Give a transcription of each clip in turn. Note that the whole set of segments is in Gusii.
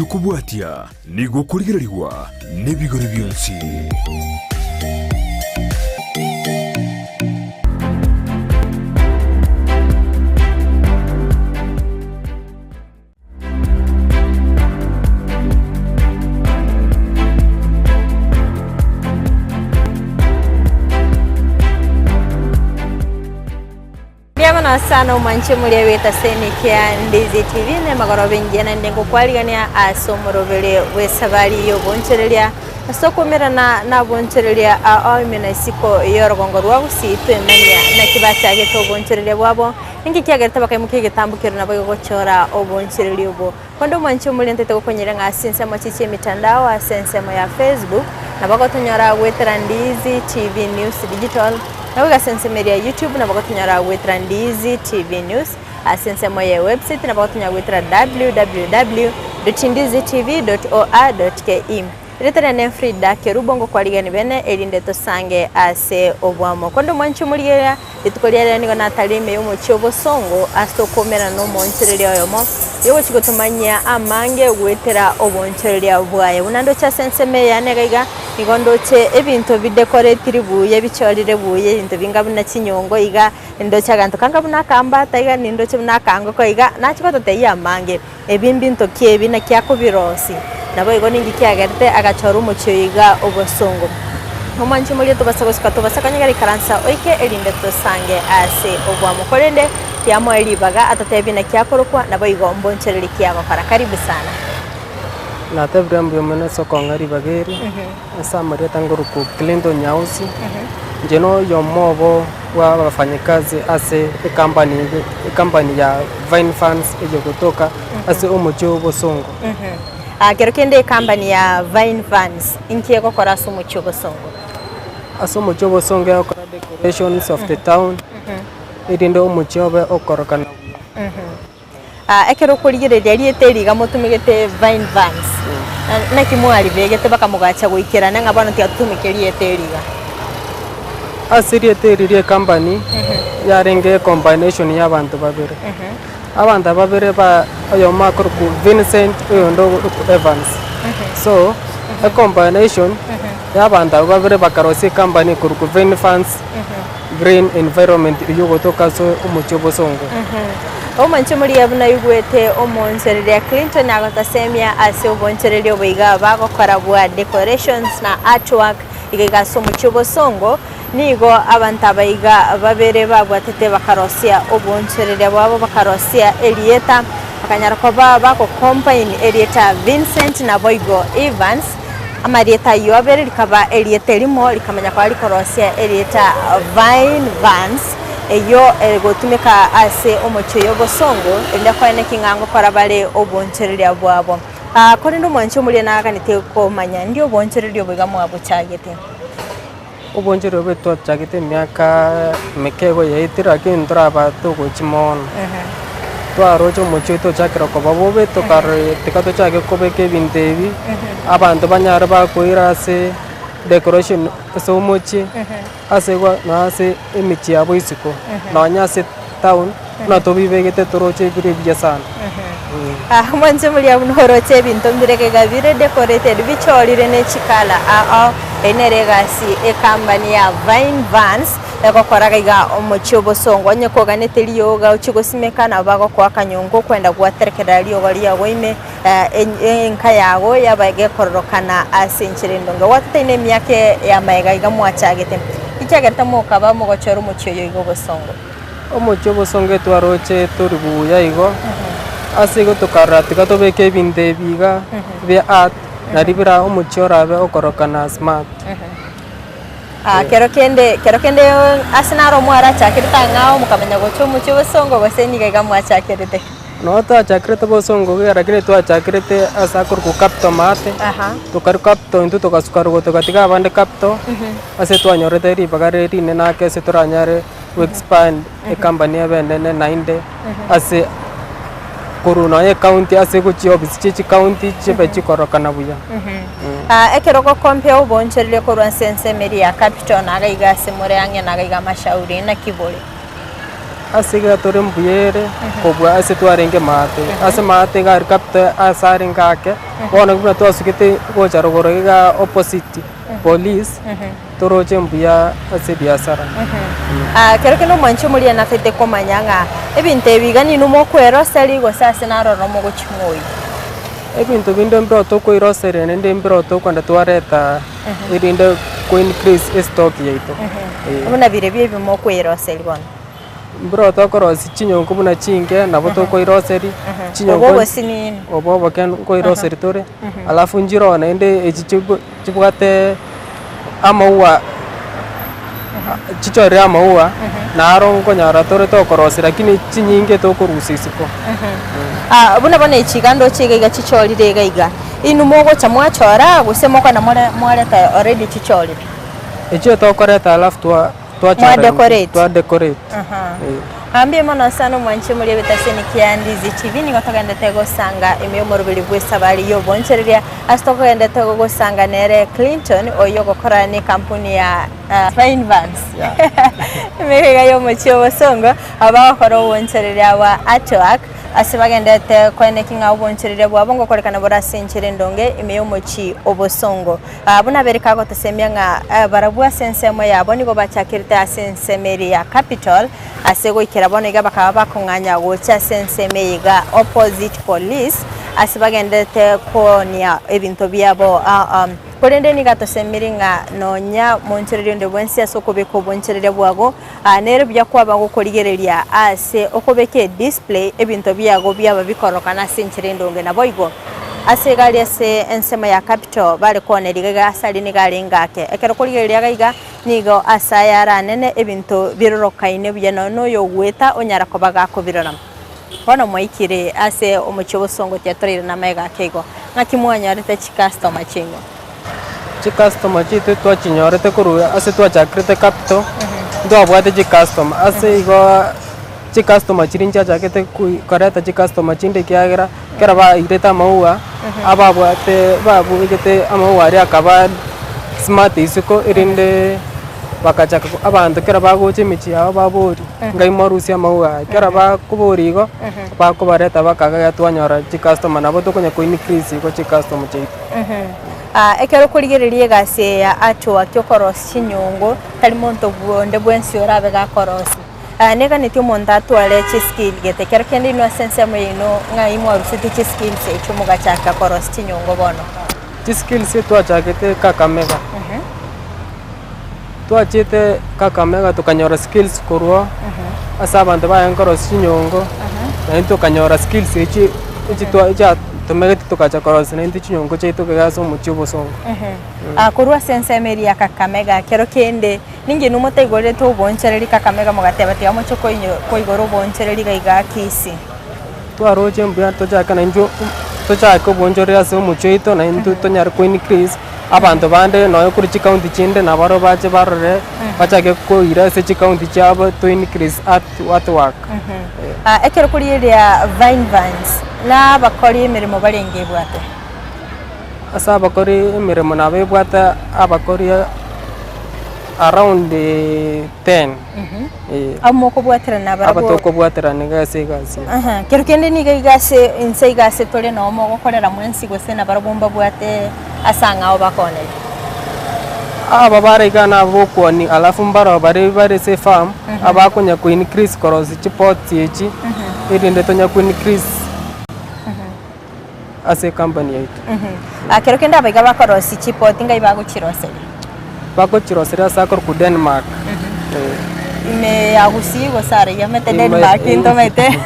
Omoroberio okobwatia nigo okorigererigwa nebigori bionsi. Mbuya mono sana omwanche moria bw'etaseni kia Ndizi TV na emagoroba engiya naende ngokwarigania ase omorobere bw'esabari y'obonchereria ase okoumerana nabonchereria ao ime na isiko y'orogongo rwa Gusii twemanya naki bachagete obonchereria bwabo Ninki kiagerete bakaimokia egetambo keria naboigo gochora obonchereria obwo? Konde omwanche omoria ntaete gokonyera ng'a ase ensemo chichia emitandao ase ensemo ya Facebook nabo gotonyora goetera Ndizi TV News Digital, naboigo ase ensemo eria ya YouTube nabo gotonyora goetera Ndizi TV News, ase ensemo ye website nabo gotonyora goetera www.ndizitv.or.ke. Erieta riane Frida Kerubo ngokwarigani bene erinde tosange ase oboamo. Konde omwanche omorigereria, rituko ria rero nigo natare ime y'omochie obosongo ase okoumerana nomoonchoreria oyomo, oyogochia gotomanyia amange goetera oboonchoreria bwaye. Buna ndoche ase ensemo eye yane iga iga, nigo ndoche ebinto bidekoretiri buya bichorire buya ebinto binga buna chinyongo iga, nindoche aganto kanga buna akambata iga, nindoche buna akangoko iga, nachia gototebia amange. Ebi mbinto ki ebi naki akobirosia? Naboigo ninki kiagerete agachora omochie oyo iga obosongo? Omwanche moria tobasa gosuka tobasa konyegera ikaransa oike erinde tosange ase oboamo. Korende tiamoe ribaga atotebie naki akorokwa, naboigo mbonchereri ki agokora. Karibu sana. Natebire mbuya mono ase okong'a ribaga eri, ase amarieta ngorokwa Clinton Nyausi, inche na oyomo obo bwa abafanyikazi ase ecompany eye ecompany ya Vine Funds eye gotoka ase omochie o Bosongo. Ah, kero kende ecompany ya Vine Funds inki egokora ase omochie o Bosongo? Ase omochie o Bosongo egokora decorations of the town, erinde omochie obe okorokana buya. Ah, ekero okorigereria rieta eri iga motumegete Vine Vans, naki mwaribegete mpaka mogacha goikerana ng'a bono tiga totumeke rieta eri iga? Ase rieta eri ria ecompany, yarenge ecombination ya abanto babere. Abanto aba babere ba oyomo akorokwa Vincent oyonde okorokwa Evans. So, ecombination ya abanto abwo babere bakarosia ecompany ekorokwa Vine Vans Green Environment eywo ogotoka ase omochie o Bosongo. Omonche moria buna oigwete omoonchoreria Clinton agotosemia ase obonchoreria obo iga bagokora bwa decorations na artwork iga iga ase omochie obosongo, nigo abanto aba iga babere babwatete bakarosia obonchoreria bwabo bakarosia erieta bakanyara koba bago combine erieta Vincent naboigo Evans, amarieta ayio abere rikaba erieta erimo rikamanya koba rikorosia erieta Vine Vance. Eyio egotumeka ase omochie oyo obosongo, erinde koeneki ng'a ngokora bare obonchoreria bwabo. Aa, korende omwanchi omoria naganete komanya, ndi obonchoreria obo iga mwabochagete? Obonchoreria obo twachagete emiaka emeke igo yaetire lakini ntoraba togochia mono. Twaroche omochie oito ochakire koba bobe tokarora tiga tochake kobeka ebinto ebi, abanto banyare bakoira ase decoration ase omochie. Ase igo na ase emechie yabo isiko, nonya ase town, buna tobibegete toroche ebire ebiya sana. Mwanche moria buna oroche ebinto mbire iga bire decorated bichorire ne chikala ao ao, eyio nere egasi ecompany ya Vine Vans egokora iga iga omochie obosongo onye koganete rioga ochie gosimeka nabo bagokoa akanyongo okwenda gwaterekerera riogo riago ime enka yago yaba gekororokana ase enchera endonge. Gwatoteine emiaka y'amaega iga mwachagete, ekiagerete mokaba mogochora omochie oyo iga obosongo. Omochie obosongo etwaroche tori buya igo, ase igo tokarora tiga tobeke ebinto ebi iga bia art, nari bira omochie orabe okorokana smart. Kero kende kero kende ase naro mwarachakerete ang'ao mokamanya gocha omochie obosongo gose nigo iga mwachakerete? Noo twachakerete bosongo iga lakini twachakerete ase akorokwa capital maate, tokarwa capital intwe togasuka rogoro togatiga abande capital, ase twanyorete ribaga rire rinene ake ase toranyare go expand ecompany ebe enene naende ase korwa nonye ecounty ase gochia ofisi chia chicounty chibe chikorokana buya. Ekero ogokompea obonchoreria korwa ase ensemo eria ya capital na iga iga ase more ang'e na iga iga amashauri, naki bore? Ase iga tore mbuya ere kobua ase twarenge maate. Ase maate iga aria capital ase arenge ake, bono buna twasugete gocha rogoro iga opposite police, toroche mbuya ase ebiasara. Ekero kende omwanchi omoria nataete komanya ng'a ebinto ebi iga ninwe mokweroseria gose ase naroro mogochia moyio. Ebinto binde mbiro tokoiroseria naende mbiro tokoenda twareta erinde ko increase estock yaito. Buna birebio ebi mokweroseria bono. Mbiro tokorosia chinyongo buna chinke nabo tokoiroseria, chinyongo Obo obosinini. obo oboke nkoiroseria tore, alafu nchiroo naende echi chibwe chibwate amaua chichorire amaua, naro nkonyora tore tokorosia lakini chinyinge tokorusia isiko. Buna bono echi iga ndoche iga iga chichorire iga iga, inwe mogocha mwachora gose mokona more mwareta already chichorire? Echio tokoreta alafu twa twachora Mwadecorate? twadecorate. Aha. Eh. Mambia mono sana omwanche moria ebitaseni kia Ndizi TV nigo togendete gosanga ime y'omoroberi bw'esabari y'obonchereria ase tokogendete gosanga nere Clinton oyio ogokora n'ekampuni ya Fine Vans ime iga y'omochie obosongo aba bagokora obonchereria bwa artwork Ase bagendererete koeneki ng'a obonchoreria bwabo ngokorekana bore ase enchera endonge ime y'omochie obosongo. Buna Berika agotosemia ng'a barabwo ase ensemo yabo nigo bachakerete ase ensemo eria ya Capital, ase goikera bono iga bakaba bakong'anya gocha ase ensemo eye iga opposite police, ase bagendererete koonia ebinto biabo. Korende nigo atosemiri ng'a nonya monchoreria onde bwensi ase okobeka obonchoreria bwago, Nere buya kwaba gokorigereria aase okobeka edisplay ebinto biago biaba bikororokana ase enchera endonge. Naboigo ase iga aria ase ensemo ya capital bare kooneria iga iga ase aria nigo arenge ake. Ekero okorigereria iga iga nigo ase aya aranene ebinto birorokaine buya nonya na oyogoeta onyara koba gakobirora. Bono mwaikire ase omochie obosongo tiatoreire namaiga ake igo. Ng'aki mwanyorete chicustomer chiaino? Chicustomer chiaito twachinyorete korwa ase twachakerete capital, ntwabwate chicustomer ase igo chicustomer chiria nchiachakete koi koreta chicustomer chinde ekiagera ekero bairete amaua, ababwate babegete amaua aria akaba smart isiko erinde bagachaka abanto ekero bagocha emechie yabo baboria ngai mwarusia amaua aya, ekero bakoboria igo, bakobareta bakagera twanyora chicustomer nabo tokonya ko increase igo chicustomer chiaito. Ekero okorigereria egasi eye ya artwork okorosia chinyongo, tari monto onde bwensi orabe gakorosia. Neganetie omonto atware chiskill gete, ekero kende inwe ase ensemo yaino ng'ai mwarusetie chiskills echio mogachaka korosia chinyongo bono? Chiskills twachagete Kakamega, twachete Kakamega tokanyora skills korwa ase abanto barenge korosia chinyongo, naende tokanyora skills echio echio chiatomegete togacha korosia naintwe chinyongo chiaito iga ase omochie obosongo. Korwa ase ensemo eria ya Kakamega kero kende, ninki inwe motaigorerete obonchereri Kakamega mogateba tiga moche koigora obonchereri iga igaa Kisii? Twaroche mbuya tochake naintwe tochake obonchoreri ase omochie oito naintwe tonyare ko increase abanto bande nonye korwa chikaunti chinde nabarobwo bache barore bachake koira ase chikaunti chiabo to increase art artwork. Ekero korigereria Vine Vines na abakori emeremo barenge ebwate. Ase abakori emeremo nabo ebwate abakori around ten. Eh. Abwo mokobwaterana Aba barabwo. tokobwaterana iga ase egasi eye. Aha, kero kende nigo iga ase inse iga ase tore noo mogokorera mwensi gose nabarabwo mbabwate ase ang'ao bakoneria. Aba bare iga nabokwania alafu mbaro baria bare ase efarm, abakonya ko increase korosia chipots echi, erinde tonya ko increase ase ecompany yaito. Kero kende abaiga bakorosia chipoti ngai bagochiroseria? Bagochiroseria ase akorokwa Denmark. Ime ya Gusii gose are iga omanyete Ime- Denmark ntomanyete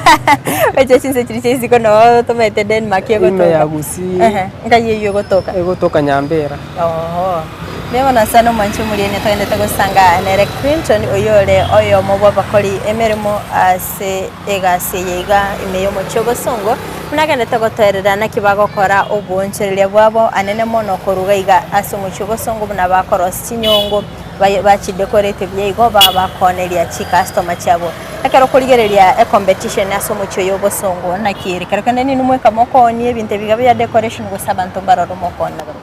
oche chinse chiria chia isiko noo tomanyete Denmark Ime egotoka. ya Gusii. Ehe, ngai eywo egotoka? Egotoka Nyambera. Oho. Mbuya mono sana omwanchi omoriani togendete gosanga nere Clinton oyio ore oyomo bw'abakori emeremo ase egasi eye iga ime y'omochie obosongo, buna agendete gotoerera naki bagokora oboonchoreria bwabo anene mono koruga iga ase omochie obosongo buna bakorosia chinyongo baye bachidekoreti buya igo baba bakooneria chikastoma chiabo. Ekero okorigereria ecompetition ase omochie oyo obosongo naki ere? Kero kende ninwe mweka mokoonia ebinto ebi iga bia decoration gose abanto mbaroro mokoonia barobwo?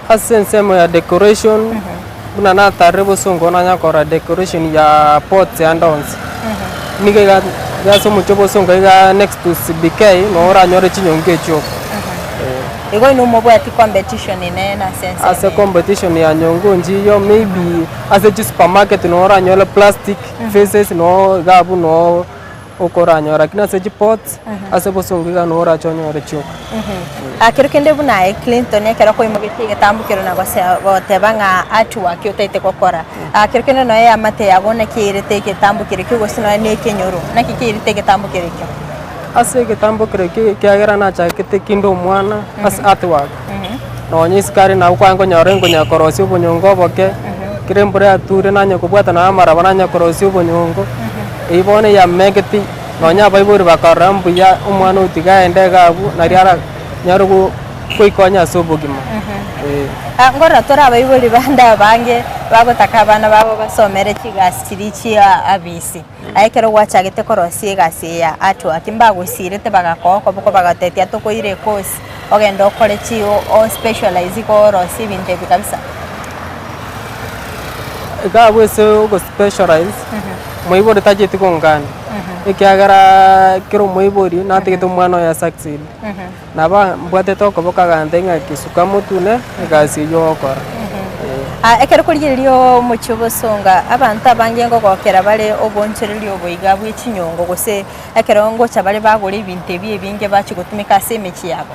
Ase ensemo ya decoration, buna natarire bosongo nanya korora decoration ya pots ande onsi. Nigo iga iga ase omochie o Bosongo iga next to CBK noo oranyore chinyongo echio oko. Eh. Igo inwe mobwati competition inene ase ensemo Ase eye. competition ya nyongo nchiyo maybe ase chisupermarket noo oranyore plastic faces noo iga abwo noo okoranyora lakini ase chipots ase Bosongo iga noo orache onyore chioka. Ah, kero kende buna aye Clinton ekero kwaimogetie egetambo kero na gose goteba ng'a artwork otaete gokora. Ah, kero kende nonya eamate yago naki eirete egetambo kere ekio gose nonya na ekenyoro, naki keirete egetambo kere ekio? Ase egetambo kere ekio ekiagera nachakete kinde omwana ase artwork, nonya isiko aria nabo kwanye konyora nkonya korosia obonyongo oboke, kera embura yature nanye kobwata nonya amaraba nanye korosia obonyongo, eywo bono eyamegeti. Nonya abaibori bakarora mbuya omwana oyo tiga aende iga abwo, nario aranyare goikonya ase obogima. Eh. Ah, nkorora tore abaibori bande abange bagotaka abana babo basomere chigasi chiria chia abisi. Aye ekero gwachagete korosia egasi eye ya artwork mbagosirete bagakoa okoboko bagatetia tokoire ecourse ogende okore chi o specialize igo orosie ebinto ebi kabisa. Iga abwo ase ogospecialize, moibori tacheti kongania, ekiagera kera omoibori natagete omwana oye asucceed. Nabo mbwatete okoboko agantebia ng'a kisuka motune egasi eywo ogokora. Ah, ekero korigereria omochie obosonga, abanto abange ngogokera bare oboonchoreria obo iga bwe chinyongo gose ekero ngocha bare bagora ebinto ebi ebinge bachia gotumeka ase emechie yabo.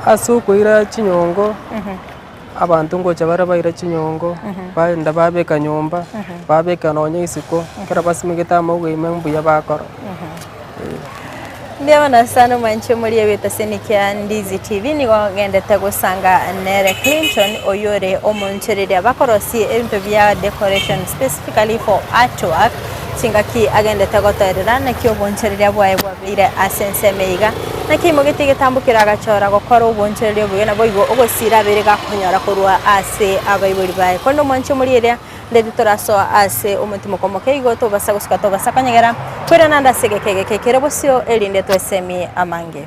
Ase okoira chinyongo. Abanto ngocha bare baira chinyongo, baenda babeka nyomba, babeka nonya isiko, ekero basimegete amauga ime mbuya bakora. Mbuya mono sana omwanche omoria bw'etaseni kia Ndizi TV nigo ngendete gosanga nere Clinton oyio ore omonchereria bakorosie ebinto bia decoration specifically for artwork chingaki agendete gotoerera naki obonchereria bwaye bwabeire ase ensemo eye iga. Naki aimogetie egetambo keria agachora gokora obonchoreria obuya, naboigo ogosira abeire gakonyora korwa ase abaibori baye. Korende omwanche omoria eria, ndeti torasoa ase omotimoko omoke igo tobasa gosuka tobasa konyegera, koirana ande ase egeka egeke kere bosio, erinde twesemie amange.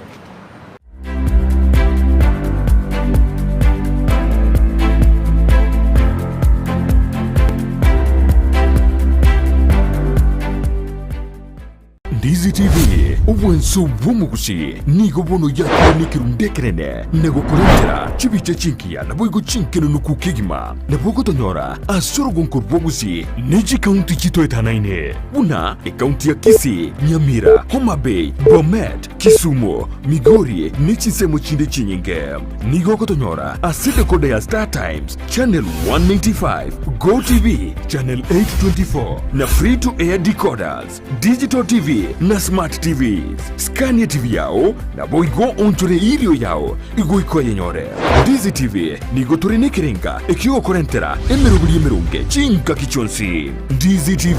Ndizi TV, obwanso bw'omogusi, nigo bono yakire nekerundu ekenene na gokorentera chibicha chingiya naboigo chinkenenuku kegima. Nabo ogotonyora ase orogonko rw'ogusi ne chikaunti chitoetanaine buna ekaunti ya Kisii, Nyamira, Homa Bay, Bomet, Kisumu, Migori ne chinsemo chinde chinyinge. Nigo ogotonyora ase decoder ya Star Times, Channel 195, Go TV, Channel 824 na Free to Air decoders. Digital TV na Smart TVs. Skania TV yao, naboigo onchore erio yao igoika oyenyore. Ndizi TV nigo tore nekerenga ekiogokorentera emeroberi emeronge chingaki chionsi. Ndizi TV,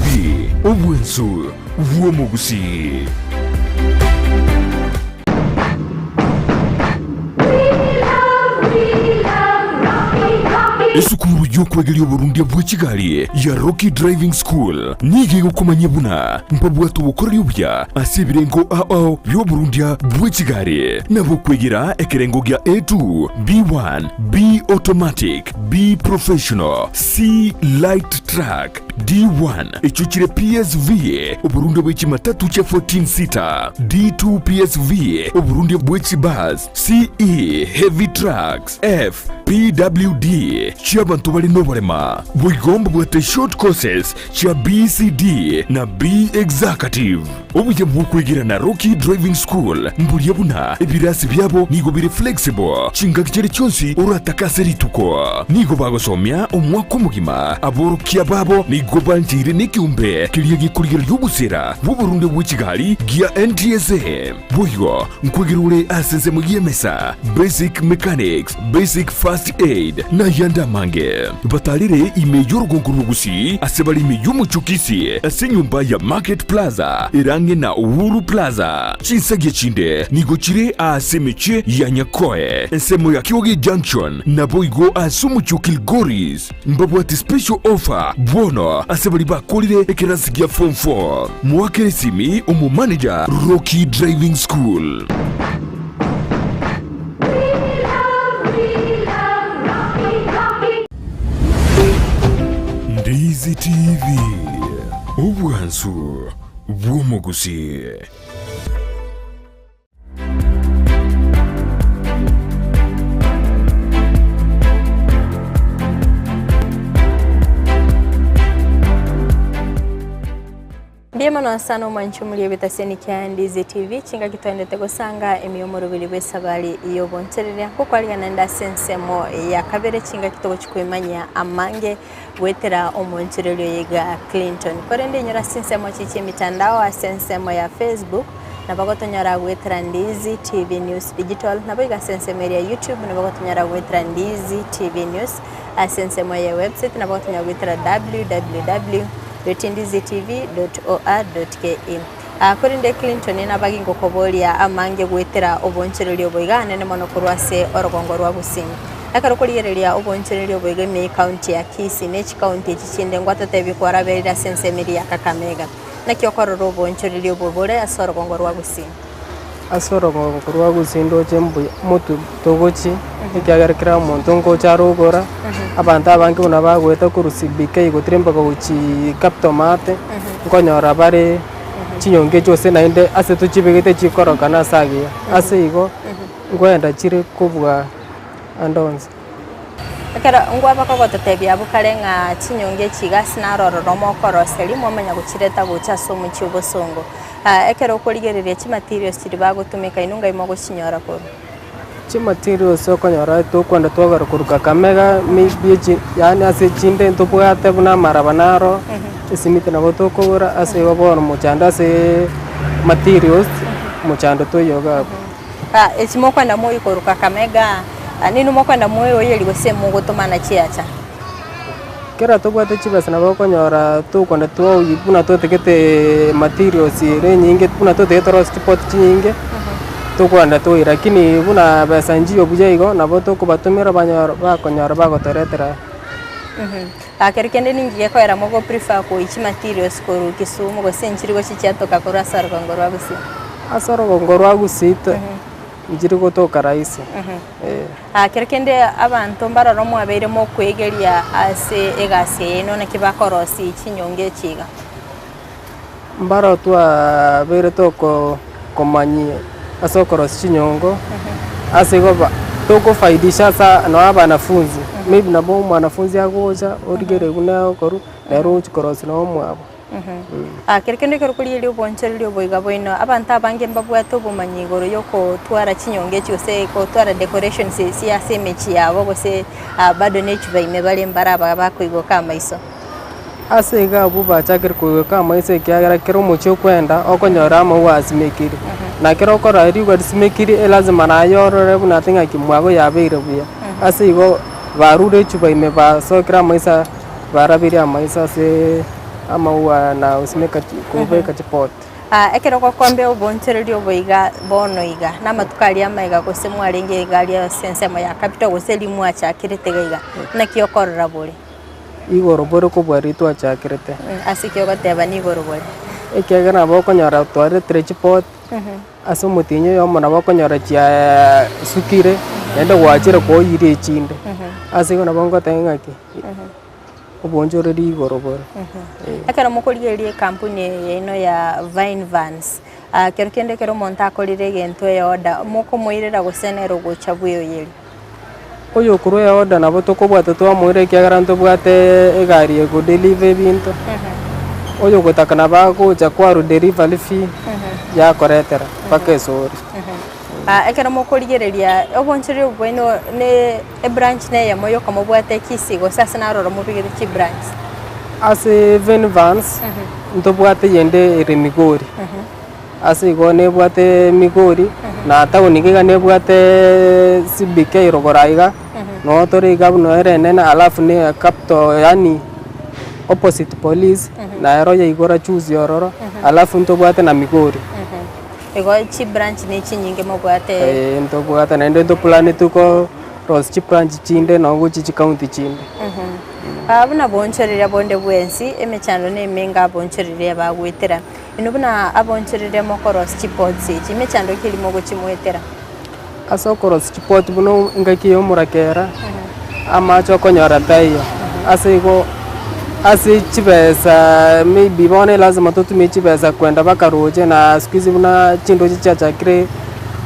obwansu bw'omogusii. Esukuru y'okwegeria oborundia bwe chigari ya Rocky Driving School nigo egokomanyia buna mbabwate obokoreri obuya ase ebirengo ao bi'oborundia bwe chigari, nabo okwegera ekerengo gia A2, B1, B Automatic, B Professional, C Light Truck, D1 echio chire PSV, oborundia bwe chimatatu chia 14 seater, D2 PSV, oborundia bwe chibus, CE, heavy trucks, F, PWD, chi'abanto bare noborema. Boigo mbabwate short courses chia BCD na B Executive. Obuya bw'okwegera na Rocky Driving School mboria buna ebirasi biabo nigo bire flexible chingaki chiria chionsi oratake ase rituko. Nigo bagosomia omwaka omogima. Aborokia babo nigo bancheire nekeombe keria gekorigereria obosera bw'oborundia bwe chigari gia NTSA. Boigo nkwegera ore ase ensemo y'emesa, basic mechanics, basic first aid, na ayande amange. Batarire ime y'orogongo rw'Ogusii ase bare ime y'omochie o Kisii ase enyomba ya Market Plaza ere ang'e na Uhuru Plaza. Chinsagia chinde nigo chire aase emechie ya Nyakoe, ensemo ya Kioge Junction, naboigo ase omochie o Kilgoris. Mbabwate special offer bono ase baria bakorire ekerasi gia form 4. Moakere esimi omomanager Rocky Driving School. Ndizi TV, obwansu. bw'Omogusii. Mbuya mono sana omwanchi omoria egetaseni kia Ndizi TV, chingaki toendete gosanga ime y'omoroberi bw'esabari y'obonchereria, ngokwarigana naende ase ensemo ya kabere chingaki togochia koimanyia amange goetera omonchereria oyo iga Clinton. Korende inyora ase ensemo chiria chi'emitandao ase ensemo ya Facebook, nabo gotonyora goetera Ndizi TV News Digital, nabo iga ase ensemo eria ya YouTube nabo gotonyora goetera Ndizi TV News, ase ensemo ya website nabo gotonyora goetera www dot ndizi tv dot or dot ke. Korende Clinton nabage ngokoboria amange goetera obonchereria obo iga anene mono korwa ase orogongo rwa Gusii. Ekero okorigereria obonchereria obo iga ime y'ecounty ya Kisii ne chicounty echi chinde ngwatotebie kwaraberire ase ensemo eria ya Kakamega. Naki okorora obonchoreria obo bore ase orogongo rwa Gusii? Ase orogongo rwa Gusii ndoche mbuya motwe togochia, ekiagera kera omonto ngocha are ogora, abanto abange buna bagoeta korwa CBK gotira mpaka gochia Capital Mart, nkonyora bare chinyongo echio gose naende ase tochibegete chikorokana ase agiya. Ase igo, nkoenda chire kobua ande onsi. Ekero ngwaba kogototebia abwo kare ng'a chinyongo echi iga ase naro ororo mokoroseria, mwamanya gochireta gocha ase omochie obosongo. Ekero okorigereria chimaterials chiria bagotumeka inwe ngai mogochinyora korwa? Chimaterials okonyora tokwenda twagora korwa Kakamega maybe echi yaani ase chinde ntobwate buna amaraba naro, esimiti nabo tokogora ase igo bono mochando ase materials mochando toiyo iga abwo. Echi mokwenda moyie korwa Kakamega, ninwe mokwenda moyoyerie gose mogotomana chiacha? Kera tobwate chibesa nabo okonyora tokwenda twaoyia buna totagete materials ere enyinge buna totagete torosie chipoti chinyinge, tokwenda twaoyia lakini buna besa nchiyo buya igo, nabo tokobatomera banyora bakonyora bagotoretera. Kero kende ninki gekoera mogo prefer koyia chimaterials korwa Kisumu gose nchiri gochia chiatoka korwa ase orogongo rwa Gusii? Ase orogongo rwa Gusii nchiri gotoka rahisi. Kero kende abanto mbaroro mwabeire mokwegeria ase egasi eye yaino naki bakorosia chinyongo echi iga. Mbaro twabeire toko komanyia ase okorosia chinyongo, ase igo ba tokofaidisha asa nonye abanafunzi, maybe nabo omwanafunzi agocha origereria buna agokorwa, nere ogochia korosia nonye omwabo. Kero kende ekero okorigereria obonchoreria oboiga bwaino, abanto abange mbabwate obomanyi igoro yokotwara chinyongo echi gose gotwara decorations echio ase emechie yabo gose bado ne echuba ime bare mbare aba bakoigoka amaiso. Ase iga abwo bachakire koigoka amaiso ekiagera kera omochie okwenda okonyora amauga asimekire, na kera okorora riuga risimekire elasima naye orore buna ati ng'aki mwago yabeire buya. Ase igo barure echuba ime basokire amaiso barabirie amaiso ase amauga na gosimeka kobeka chipoti. Ekero ogokombea obonchoreria obo iga bono iga, na amatuko aria amaiga gose mwarenge iga aria ase ensemo ya capital gose riria mwachakirete iga iga, naki okorora bore? Igoro bore kobua riria twachakerete. Ase ki ogoteba nigoro bore? Ekiagera nabo okonyora twaretire chipoti, ase omotienyi oyomo nabo okonyora chiasukire, naende gwachire koiria echinde. Ase igo nabo ngoteba ng'aki, obonchoreria igoro bore. Ekero mokorigereria ekampuni eye yaino ya Vine Vans, kero kende ekero omonto akorire egento eorder, mokomoirera gose nere ogocha bweoyeria? Oyokorwa eorder nabo tokobwata twamoira ekiagera ntobwate egari ego deliver ebinto, oyogotaka nabo agocha kwarwa delivery fee, yakoretera mpaka esori. Ekero mokorigereria obonchoreria obo bwaino ne ebranch neyemo yoka mobwate Kisii gose ase naroro mobegete chibranch? Ase Venvance, ntobwate eyende ere Migori. Ase igo nebwate Migori, na town iga iga nebwate CBK rogoro aiga, noo tore iga buna ere enene alafu ne capital yaani opposite police, nero yaigora juzi ororo, alafu ntobwate na Migori. Igo chibranch ne chinyinge mobwate. Eeh ntobwate naende ntoplaneti korosia chibranch chinde noo gochia chicounty chinde. Buna boonchoreria bonde bwensi, emechando na emenge aboonchoreria bagoetera. Inwe buna aboonchoreria mokorosia chipots echi, emechando ki eria mogochimoetera? Ase okorosia chipoti buna engaki ya omorakera, amache okonyora taiyo, ase igo. Ase chibesa maybe bono elasima totumie chibesa kwenda mpaka roche na siku hizi buna chindoche chiachakire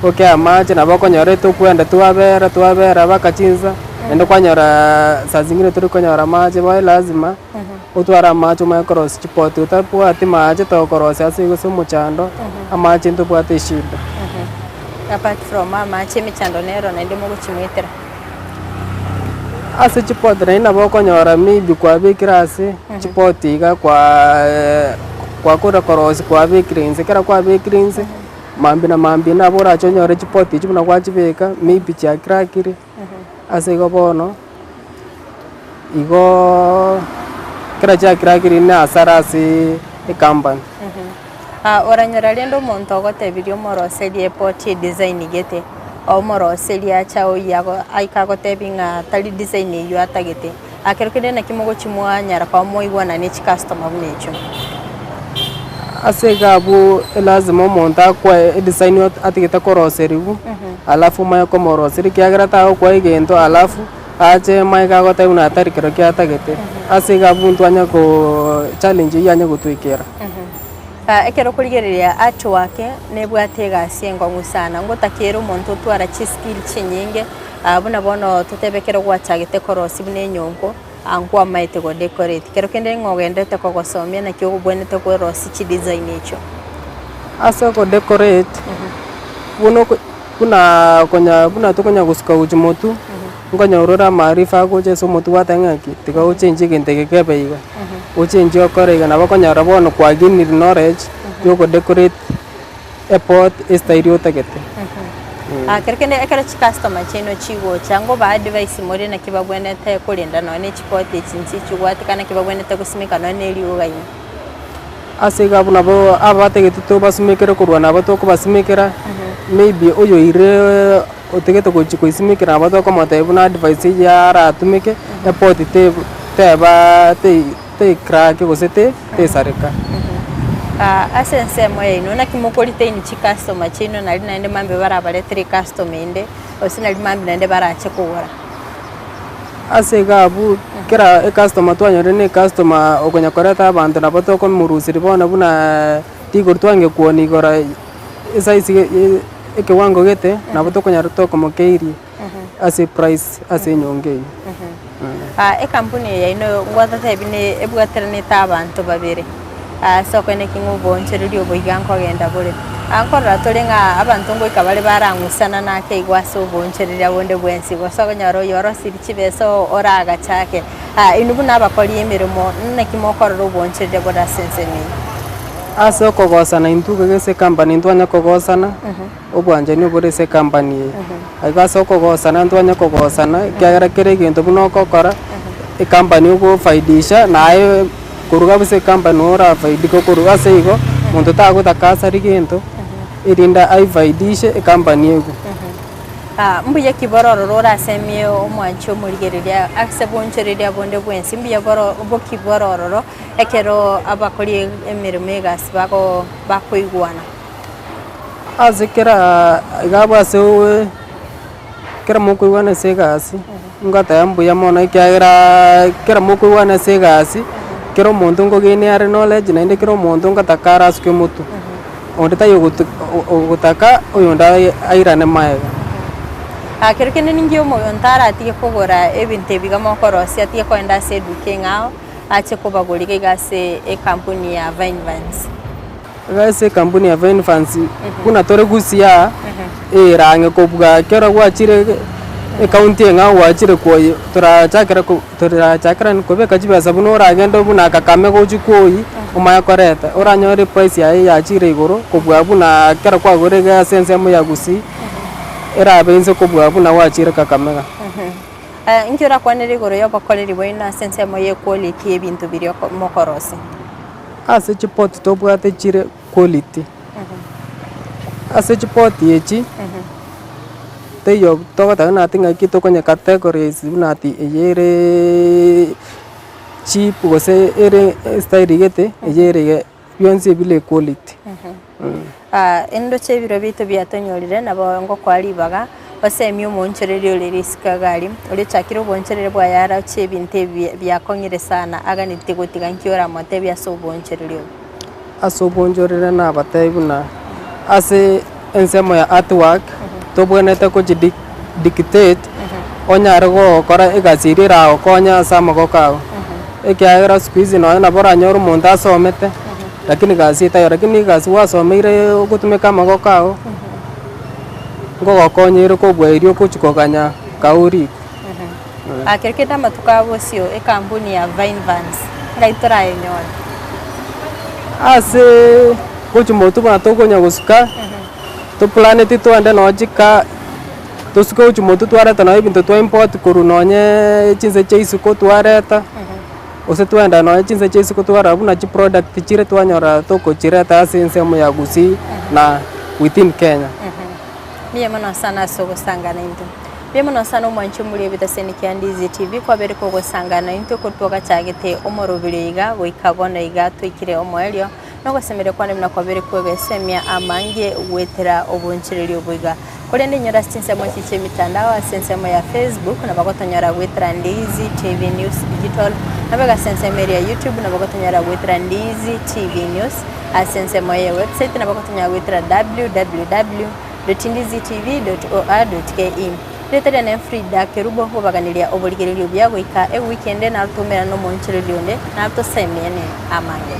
gokea amache nabo okonyora tokwenda twabera twabera mpaka chinsa, naende kwanyora saa zingine tori konyora amache bono elasima otware amache omanye korosia chipoti otabwati mache tokorosia ase igo ase omochando, amache ntobwate eshida. Apart from amache emechando nero naende mogochimwetera. Ase chipoti naende nabo okonyora maybe kwabekire ase chipoti iga kwaa kwakora korosia kwabekire inse, ekero kwabekire inse, mambia na mambia nabo orache onyore chipoti echio buna gwachibeka maybe chiacrackire, ase igo bono, igoooo ekero chiacrackire na hasara ase ecompany. Oranyora rende omonto ogotebirie omoroserie epoti edesign gete, omoroserie acha oyio ago aika agotebi ng'a tari design eyio atagete, ekero kende naki mogochi mwanyara koba mwaigwana ne chicustomer buna echio. Ase iga abwo elasima omonto akoe edesign ot- atigete koroseriwu, alafu omanye komoroseria ekiagera tagokoa egento alafu ache magega agotebia buna atari kerokio atagete, ase iga abwo ntwanya koo challenge eywo yanya gotwekera. Ekero okorigereria artwork nebwate egasi enkong'u sana, ngotakeire omonto otwara chiskill chinyinge buna bono totebe ekero gwachagete korosia buna enyongo, nkwamaete go decorate, kero kende ng'a ogenderete kogosomia naki obwenerete korosia chidesign echio. Ase ogo decorate, buna oko buna konya buna tokonya gosuka gochia motwe, nkonyora ore amaarifa agocha ase omotwe gwateba ng'aki, tiga ochenchie egento eke kebe iga, ochenchie okore iga, nabo okonyora bono kwa gainire knowledge ya ogodecorate epot estyle otagete. Kero kende ekero chicustomer chiaino chigocha, ngoba advice more naki babwenerete korenda nonye na echipoti echi nchichigwatekana naki babwenerete gosimeka nonye na erioga ime. Ase iga abwo nabo abatagete tobasimekere korwa nabo tokobasimekera, maybe oyoire otagete gochia koisimekera nabo tokomotebia buna advice eyio aratumeke, epoti te teba tei teicrack gose te tesareka. Ase ensemo yaino, naki mokoretain chicustomer chiaino nari naende mambia barabaretere ecustomer ende, gose nari mambia naende barache kogora? Ase iga abwo, kera ecustomer twanyorire na ecustomer okonya koreta abanto nabo tokomoruseria bono buna rigori twange kuoni igoro esize ge ekewango gete, nabo tokonyara tokomokeiria ase eprice ase enyongo eywo. Ekampuni eye yaino ngwatotebi ne ebwateranete abanto babere, ase okoenda ki ng'a oboonchoreria obo iga nkogenda bore. Nkorora tore ng'a abanto ngoika bare barang'usana nake igo ase oboonchoreria bonde bwensi, gose okonyora oyo orosirie chibesa oragachake. Inwe buna abakori emeremo naki mokorora oboonchoreria bore ase ensemo eye? Ase okogosana intwe iga ase ecompany ntwanya kogosana, obwanchani obore ase ecompany eye. Iga ase okogosana ntwanya kogosana, ekiagera kera egento buna ogokora, ecompany ogofaidisha naye korwa kabisa ecompany orafaidike korwa ase igo, monto tagotaka asari gento, erinde aifaidishe ecompany egwe. Mbuya ki bororo orasemie omwanchi omorigereria ase bonchoreria bonde bwensi, mbuya boro boki bororo ekero abakori emeremo egasi bago bakoigwana. Ase kera iga abwo ase oe kera mokoigwana ase egasi, ngoteba mbuya mono ekiagera kera mokoigwana ase egasi, kera omonto nkogenia are knowledge naende kera omonto ngotaka arasuke motwe, onde taiyo ogotu ogotaka oyonde aye airane maega. Kero kende ninki omonto aratige kogora ebinto ebi iga mokorosia atige kogenda ase eduka eng'ao ache kobagora iga iga ase ekampuni ya Vine Vines. Iga ase ekampuni ya Vine Vines buna tore gusii aa, ere ang'e kobua ekero gwachire ekaunti eng'ao gwachire kwoyia torachakera ko torachakera kobeka chibesa buna oragende buna Kakamega ochie kwoyia omanye koreta, oranyore eprice yaye yachire igoro kobua buna ekero kwagorire iga ase ensemo ya Gusii, erabe inse kobua buna gwachire Kakamega. Inki orakwanere igoro y'obokoreri bwaino ase ensemo y'equality y'ebinto biria oko mokorosia? Ase chipoti tobwate chire quality, ase chipoti echi, teiyo togoteba buna ati ng'aki tokonya categories buna ati eye ereeee cheap gose ere estyle gete, eye ere iga, bionsi ebire equality. Endoche ebiro biaito biatonyorire nabo ngokoa ribaga. Osemie omoonchoreria ore risiko iga aria, oria ochakire oboonchoreria bwaye aroche ebinto ebi biakong'ire sana, aganetie gotiga nki oramotebie ase oboonchoreria obo? Ase oboonchoreria nabatebi buna ase ensemo ya artwork, tobwenerete gochi dictate onyare gokora egasi eria eragokonye ase amaboko ago, ekiagera siku hizi nonye nabo oranyore omonto asomete, lakini gasi etaiyo, lakini egasi gwasomeire ogotumeka amaboko ago. Ngogokonya ere kobua erio ogochia koganya kauri. Ekero kende amatuko a bosio ekampuni ya Vine Vans ngai torayenyore? Ase gochia motwe buna tokonya gosuka, toplaneti twende nonye chika tosuke gochia motwe twareta nonye ebinto twa import korwa nonye chinse chia isiko twareta, gose twenda nonye chinse chia isiko twarora buna chiproduct chire twanyora tokochireta ase ensemo ya Gusii na within Kenya. Mbuya mono sana ase ogosangana intwe. Mbuya mono sana omwanchi omori ebitaseni kia Ndizi TV kwabere kogosangana intwe korwa twagachagete omoroberio iga goika bono iga toikire omoerio nogosemeria kwane buna kwabere kwegesemia amange goetera obonchereria obo iga. Korende inyore ase chinsemo echi chi'emitandao ase ensemo ya Facebook nabo gotonyora goetera Ndizi TV News Digital, nabo iga ase ensemo eria ya YouTube nabo gotonyora goetera Ndizi TV News, ase ensemo eye ya website nabo gotonyora goetera www dot ndizitv dot or dot ke. Rieta riane Frida Kerubo nkobaganiria oborigereria obuya goika ewiki ende naro toumerane nomoonchoreria onde naro tosemiane amange.